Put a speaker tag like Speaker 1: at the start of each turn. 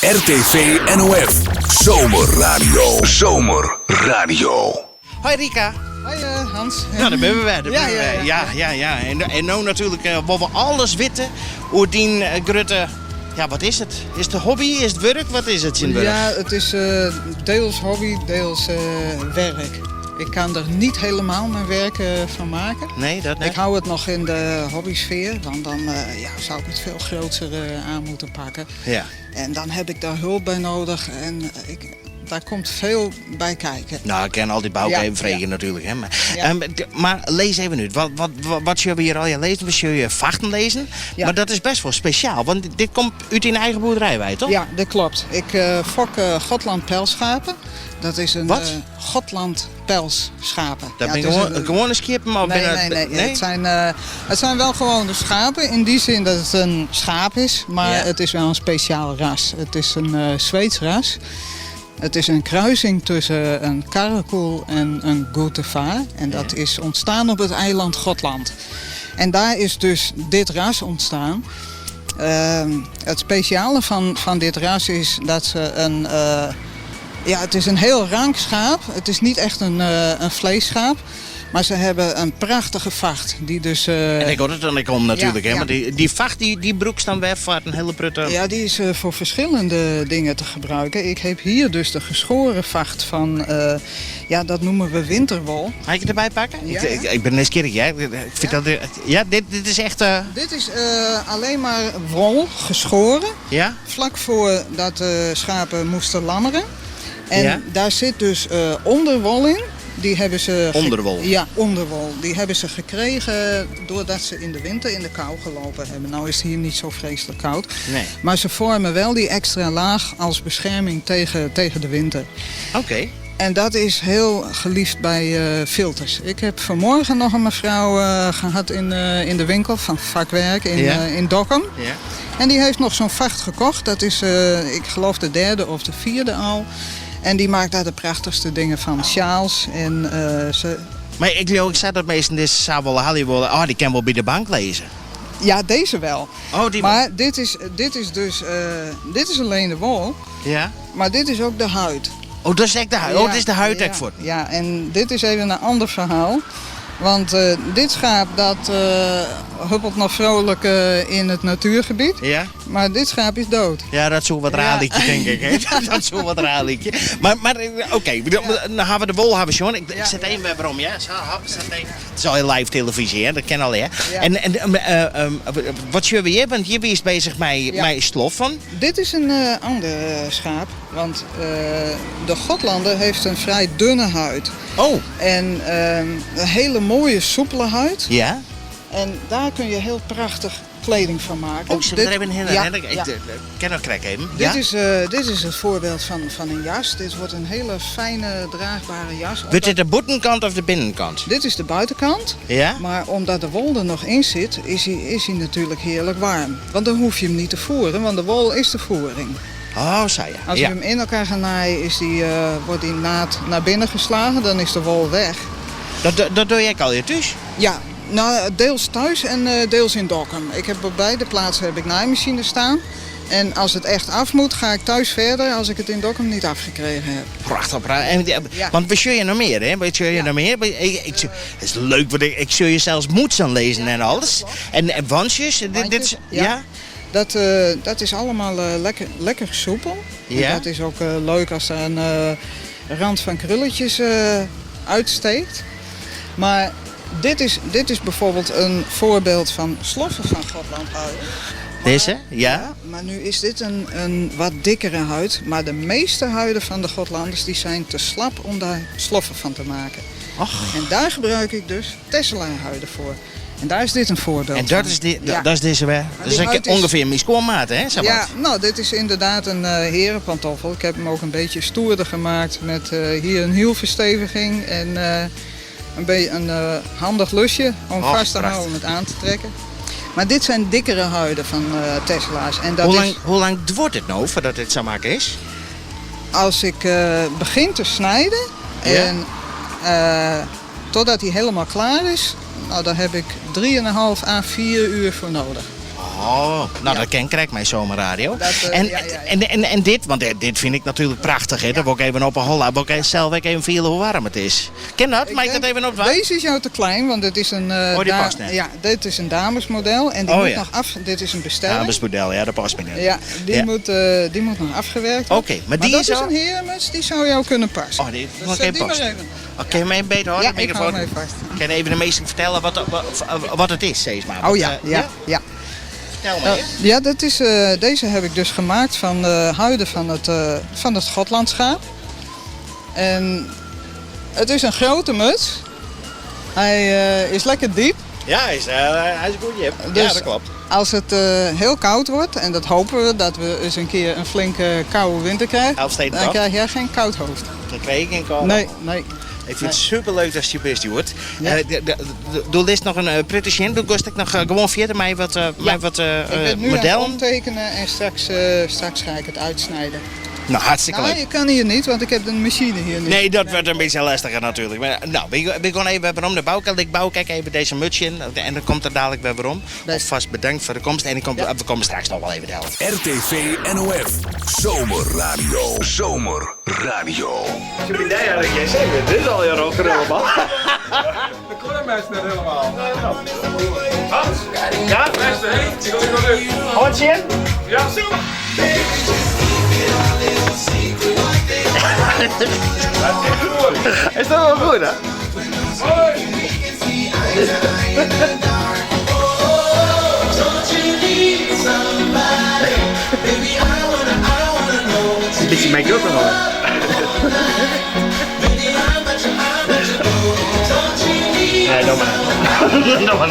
Speaker 1: RTV NOF Zomerradio. Zomerradio.
Speaker 2: Hoi Rika.
Speaker 3: Hoi eh, Hans.
Speaker 2: Nou, daar ben we weer. Daar
Speaker 3: Ja,
Speaker 2: ben we
Speaker 3: ja,
Speaker 2: weer.
Speaker 3: ja.
Speaker 2: ja, ja, ja. En, en nou natuurlijk eh willen we alles weten hoe die eh, grutte... Ja, wat is het? Is het een hobby? Is het werk? Wat is het, Zinburg?
Speaker 3: Ja, het is eh, deels hobby, deels eh, werk. Ik kan er niet helemaal mijn werk eh, van maken.
Speaker 2: Nee, dat niet.
Speaker 3: Ik hou het nog in de hobbysfeer, want dan eh, ja, zou ik het veel groter eh, aan moeten pakken.
Speaker 2: Ja.
Speaker 3: En dan heb ik daar hulp bij nodig en eh, ik, daar komt veel bij kijken.
Speaker 2: Nou, ik ken al die bouwke
Speaker 3: Ja,
Speaker 2: even vregen
Speaker 3: ja.
Speaker 2: natuurlijk. Hè. Maar,
Speaker 3: Ja.
Speaker 2: ehm, maar lees even nu. Wat, wat, wat, wat zullen we hier al je lezen? We zullen je vachten lezen.
Speaker 3: Ja.
Speaker 2: Maar dat is best wel speciaal, want dit komt uit in eigen boerderij bij, toch?
Speaker 3: Ja, dat klopt. Ik eh, fok eh Gotland pelschapen. Dat is een
Speaker 2: Wat?
Speaker 3: eh, Gotland pelsschapen.
Speaker 2: Dat
Speaker 3: Ja,
Speaker 2: ben
Speaker 3: het is
Speaker 2: gewoon,
Speaker 3: een-
Speaker 2: gewone skippen, maar
Speaker 3: Nee,
Speaker 2: binnen-
Speaker 3: nee, nee. Het, zijn, eh, het zijn wel gewoon de schapen. In die zin dat het een schaap is. Maar
Speaker 2: Ja.
Speaker 3: het is wel een speciaal ras. Het is een eh Zweeds ras. Het is een kruising tussen een karakul en een Gotevaar. En dat is ontstaan op het eiland Gotland. En daar is dus dit ras ontstaan. Het speciale van, van dit ras is dat ze een... eh, ja, het is een heel rank schaap. Het is niet echt een, eh, een vleesschaap. Maar ze hebben een prachtige vacht. Die dus, eh,
Speaker 2: En ik hoor het dan ik om natuurlijk,
Speaker 3: Ja,
Speaker 2: hè?
Speaker 3: ja.
Speaker 2: Maar die, die vacht die, die broek dan weg voor een hele prutte.
Speaker 3: ja, die is eh, voor verschillende dingen te gebruiken. Ik heb hier dus de geschoren vacht van, eh, ja, dat noemen we winterwol.
Speaker 2: Ga ik het erbij pakken?
Speaker 3: Ja,
Speaker 2: ik, ik,
Speaker 3: ja.
Speaker 2: ik ben nieuwsgierig, ja. Ik vind dat, ja, dit, dit is echt. eh,
Speaker 3: Dit is eh, alleen maar wol, geschoren.
Speaker 2: ja?
Speaker 3: Vlak voordat de schapen moesten lammeren. En
Speaker 2: Ja.
Speaker 3: daar zit dus eh, onderwol in. Die hebben ze ge-
Speaker 2: Onderwol?
Speaker 3: Ja, onderwol. Die hebben ze gekregen doordat ze in de winter in de kou gelopen hebben. Nou is het hier niet zo vreselijk koud.
Speaker 2: Nee.
Speaker 3: Maar ze vormen wel die extra laag als bescherming tegen, tegen de winter.
Speaker 2: Oké.
Speaker 3: En dat is heel geliefd bij eh, filters. Ik heb vanmorgen nog een mevrouw eh, gehad in, eh, in de winkel van vakwerk in,
Speaker 2: Ja.
Speaker 3: eh, in Dokkum.
Speaker 2: Ja.
Speaker 3: En die heeft nog zo'n vacht gekocht. Dat is, eh, ik geloof, de derde of de vierde al. En die maakt daar de prachtigste dingen van. Sjaals en eh, ze...
Speaker 2: Maar ik geloof, ik zei dat meestal dit zou wel Hollywood. Oh, die kan wel bij de bank lezen.
Speaker 3: Ja, deze wel.
Speaker 2: Oh, die wel.
Speaker 3: Maar dit is, dit is dus, eh, dit is alleen de wol.
Speaker 2: Ja.
Speaker 3: Maar dit is ook de huid.
Speaker 2: Oh, dat is echt de huid. Oh,
Speaker 3: Ja,
Speaker 2: dit is de huid
Speaker 3: ja,
Speaker 2: echt voor.
Speaker 3: Ja, en dit is even een ander verhaal. Want eh, dit schaap dat eh, huppelt nog vrolijk eh, in het natuurgebied.
Speaker 2: Ja?
Speaker 3: Maar dit schaap is dood.
Speaker 2: Ja, dat is zo wat raar liedje, denk ik. Hè? Dat is zo wat raar liedje. Maar, maar eh, oké, bedoel, dan gaan we de wol hebben, Sean. Ik, ik zet één weer om, ja? Zo, hop, zet één. Het is al live televisie, hè? Dat ken al, hè?
Speaker 3: Ja.
Speaker 2: En, en eh, eh, wat zullen we hier? Want hier is bezig met,
Speaker 3: Ja.
Speaker 2: met sloffen.
Speaker 3: Dit is een eh, ander eh, schaap, want eh, de Gotlander heeft een vrij dunne huid.
Speaker 2: Oh.
Speaker 3: En ehm, een hele mooie soepele huid.
Speaker 2: Ja?
Speaker 3: En daar kun je heel prachtig kleding van maken.
Speaker 2: Oh, zullen we er even heen?
Speaker 3: Ja,
Speaker 2: hè? Ik,
Speaker 3: ja.
Speaker 2: ik, ik ken nog krek even.
Speaker 3: Dit,
Speaker 2: ja?
Speaker 3: is, eh, dit is het voorbeeld van, van een jas. Dit wordt een hele fijne, draagbare jas.
Speaker 2: Wordt dit de buitenkant of de binnenkant?
Speaker 3: Dit is de buitenkant.
Speaker 2: Ja?
Speaker 3: Maar omdat de wol er nog in zit, is hij, is hij natuurlijk heerlijk warm. Want dan hoef je hem niet te voeren, want de wol is de voering.
Speaker 2: Oh, zo ja.
Speaker 3: Als
Speaker 2: ja.
Speaker 3: je hem in elkaar gaat naaien, is die, eh, wordt die naad naar binnen geslagen. Dan is de wol weg.
Speaker 2: Dat, dat, dat doe jij al je thuis?
Speaker 3: Ja, nou, deels thuis en eh, deels in Dokkum. Ik heb op beide plaatsen heb ik naaimachines staan. En als het echt af moet, ga ik thuis verder als ik het in Dokkum niet afgekregen heb.
Speaker 2: Prachtig, prachtig. En, eh,
Speaker 3: Ja.
Speaker 2: Want we zul je nog meer, hè? We zul je
Speaker 3: Ja.
Speaker 2: nog meer? Ik, ik, het is leuk, want ik, ik zul je zelfs moed lezen en alles. En, en wansjes, dit, dit is,
Speaker 3: Wandjes,
Speaker 2: ja.
Speaker 3: ja. Dat, eh, dat is allemaal eh, lekker, lekker soepel. En
Speaker 2: Ja.
Speaker 3: dat is ook eh, leuk als er een eh, rand van krulletjes eh, uitsteekt. Maar dit is, dit is bijvoorbeeld een voorbeeld van sloffen van Gotlandhuiden.
Speaker 2: Deze, ja.
Speaker 3: Maar nu is dit een, een wat dikkere huid. Maar de meeste huiden van de Gotlanders die zijn te slap om daar sloffen van te maken.
Speaker 2: Och.
Speaker 3: En daar gebruik ik dus Tesselaar-huiden voor. En daar is dit een voorbeeld
Speaker 2: En dat
Speaker 3: van.
Speaker 2: is, die,
Speaker 3: Ja.
Speaker 2: dat is deze weer. Dat is
Speaker 3: die
Speaker 2: ook
Speaker 3: huid is-
Speaker 2: ongeveer mijn schoonmaat, hè? Zeg
Speaker 3: Ja,
Speaker 2: maar.
Speaker 3: nou, dit is inderdaad een eh herenpantoffel. Ik heb hem ook een beetje stoerder gemaakt met eh, hier een hielversteviging en eh, een, beetje een eh, handig lusje om
Speaker 2: Och,
Speaker 3: vast te
Speaker 2: prachtig.
Speaker 3: houden om het aan te trekken. Maar dit zijn dikkere huiden van eh Tesla's. En dat
Speaker 2: Hoe
Speaker 3: is,
Speaker 2: lang, hoe lang wordt het nou voordat dit zo maken is?
Speaker 3: als ik eh, begin te snijden
Speaker 2: Ja.
Speaker 3: en eh, totdat hij helemaal klaar is, nou, daar heb ik 3,5 à 4 uur voor nodig.
Speaker 2: Oh, no dat kin krekt mei Zomerradio.
Speaker 3: Dat,
Speaker 2: En,
Speaker 3: ja, ja, ja.
Speaker 2: en, en, en dit, want dit, dit fyn ik natuerlik prachtich. Hè? Dat wol ik even op 'e holle. Wol ik sels ek even fiele hoe waarm it is. Kin dat? Mei ik dat
Speaker 3: denk-
Speaker 2: even opdwaan?
Speaker 3: Deze is jou te klein, want dit is een,
Speaker 2: Oh, die past net.
Speaker 3: Ja, dit is een damesmodel en die
Speaker 2: Oh,
Speaker 3: moet
Speaker 2: ja.
Speaker 3: nog af. Dit is een bestelling.
Speaker 2: Damesmodel, ja, dat past me net.
Speaker 3: Ja, die,
Speaker 2: Ja.
Speaker 3: Moet, die moet nog afgewerkt worden.
Speaker 2: Oké, maar die
Speaker 3: dat
Speaker 2: is
Speaker 3: is
Speaker 2: al-
Speaker 3: een herenmuts, die zou jou kunnen passen.
Speaker 2: Oh, die
Speaker 3: Dus
Speaker 2: moet
Speaker 3: zet
Speaker 2: ik
Speaker 3: die maar
Speaker 2: passen.
Speaker 3: even.
Speaker 2: Oké, maar even beter hoor,
Speaker 3: Ja,
Speaker 2: de
Speaker 3: ik hou
Speaker 2: microfoon.
Speaker 3: hem even vast.
Speaker 2: Kan je even de meesten vertellen wat het is, zeg maar?
Speaker 3: Oh
Speaker 2: Want,
Speaker 3: ja, ja, ja.
Speaker 2: Vertel maar. hè.
Speaker 3: Ja, dat is, deze heb ik dus gemaakt van de huiden van het Gotlandschaap. En het is een grote muts. Hij is lekker diep.
Speaker 2: Ja, hij is goed, Jip. ja,
Speaker 3: Dus
Speaker 2: dat klopt.
Speaker 3: Als het heel koud wordt, en dat hopen we, dat we eens een keer een flinke koude winter krijgen,
Speaker 2: Elfstedentocht.
Speaker 3: dan krijg jij geen koud hoofd.
Speaker 2: Dan kreeg ik een koude.
Speaker 3: Nee, nee.
Speaker 2: Ik vind het superleuk dat je best wordt.
Speaker 3: Ja.
Speaker 2: Doe list noch in protte yn. Doe kost ik noch gewoan fierder mei wat, mei wat
Speaker 3: Ik ben nu aan het
Speaker 2: modellen.
Speaker 3: omtekenen en straks ga ik het uitsnijden.
Speaker 2: Nou, hartstikke
Speaker 3: Nou,
Speaker 2: leuk.
Speaker 3: je kan hier niet, want ik heb de machine hier niet.
Speaker 2: Nee, dat wordt een beetje lastiger natuurlijk. Maar, nou, we gaan even weer om de bouwkant. Ik bouw kijk even deze mutsje in en dan komt er dadelijk weer weer om.
Speaker 3: Best.
Speaker 2: Alvast bedankt voor de komst en we komen straks nog wel even helpen.
Speaker 1: RTV NOF. Zomerradio. Zomerradio.
Speaker 2: Nee, dat jij zegt, dit is al je rock'n'roll, man.
Speaker 4: De cornermeis net helemaal. Hans,
Speaker 2: Ja?
Speaker 4: beste heen. Ik wil nog even.
Speaker 2: Hoort je?
Speaker 4: Ja, zo.
Speaker 2: Is dat wel goed, hè?
Speaker 4: Hoi.
Speaker 2: Een beetje make-up nog. Nee, doe maar. Doe maar.